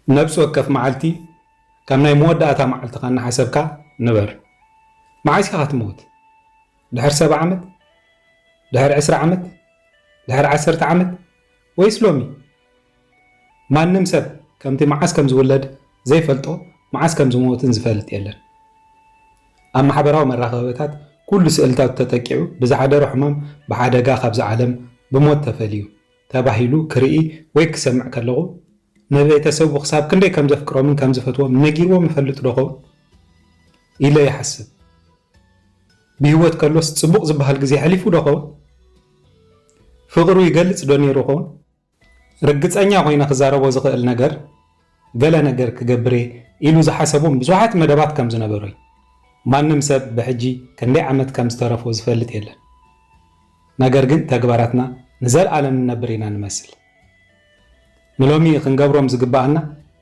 ነብሲ ወከፍ መዓልቲ ከም ናይ መወዳእታ መዓልትኻ እናሓሰብካ ንበር። መዓስ ኢኻ ትመውት? ድሕሪ ሰብዓ ዓመት? ድሕሪ ዕስራ ዓመት? ድሕሪ ዓሰርተ ዓመት? ወይስ ሎሚ? ማንም ሰብ ከምቲ መዓስ ከም ዝውለድ ዘይፈልጦ፣ መዓስ ከም ዝመውትን ዝፈልጥ የለን። ኣብ ማሕበራዊ መራኸቢታት ኩሉ ስእልታቱ ተጠቂዑ ብዝሓደሮ ሕማም ብሓደጋ ካብዚ ዓለም ብሞት ተፈልዩ ተባሂሉ ክርኢ ወይ ክሰምዕ ከለኹ፣ ንቤተሰቡ ክሳብ ክንደይ ከም ዘፍቅሮምን ከም ዝፈትዎም ነጊርዎም ይፈልጥ ዶ ኸውን ኢለ ይሓስብ። ብህይወት ከሎስ ጽቡቕ ዝበሃል ግዜ ኣሕሊፉ ዶ ኸውን? ፍቕሩ ይገልጽ ዶ ነይሩ ኸውን? ርግጸኛ ኮይነ ክዛረቦ ዝኽእል ነገር፣ ገለ ነገር ክገብር እየ ኢሉ ዝሓሰቦም ብዙሓት መደባት ከም ዝነበሩ እዩ። ማንም ሰብ ብሕጂ ክንደይ ዓመት ከም ዝተረፎ ዝፈልጥ የለን። ነገር ግን ተግባራትና ንዘለኣለም ንነብር ኢና ንመስል። ንሎሚ ክንገብሮም ዝግብኣና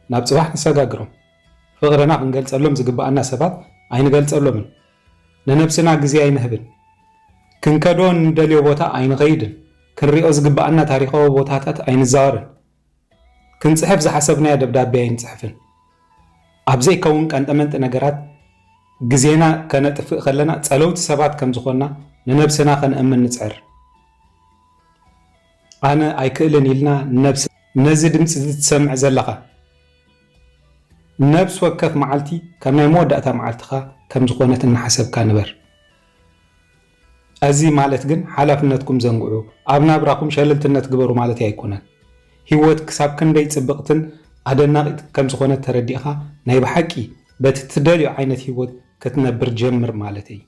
ናብ ጽባሕ ንሰጋግሮም። ፍቕርና ክንገልጸሎም ዝግብኣና ሰባት ኣይንገልጸሎምን። ንነብስና ግዜ ኣይንህብን። ክንከዶ ንደልዮ ቦታ ኣይንኸይድን። ክንሪኦ ዝግብኣና ታሪኻዊ ቦታታት ኣይንዛወርን። ክንጽሕፍ ዝሓሰብናዮ ደብዳቤ ኣይንጽሕፍን። ኣብ ዘይከውን ቀንጠመንጢ ነገራት ግዜና ከነጥፍእ ከለና ጸለውቲ ሰባት ከም ዝኾንና ንነብስና ከነእምን ንጽዕር። ኣነ ኣይክእልን ኢልና ንነብስ ነዚ ድምጺ እዚ ትሰምዕ ዘለኻ ነብሲ ወከፍ መዓልቲ ከም ናይ መወዳእታ መዓልትኻ ከም ዝኾነት እናሓሰብካ ንበር። እዚ ማለት ግን ሓላፍነትኩም ዘንግዑ፣ ኣብ ናብራኹም ሸለልትነት ግበሩ ማለት ኣይኮነን። ህይወት ክሳብ ክንደይ ጽብቕትን ኣደናቒት ከም ዝኾነት ተረዲእኻ ናይ ብሓቂ በቲ ትደልዮ ዓይነት ህይወት ክትነብር ጀምር ማለት እዩ።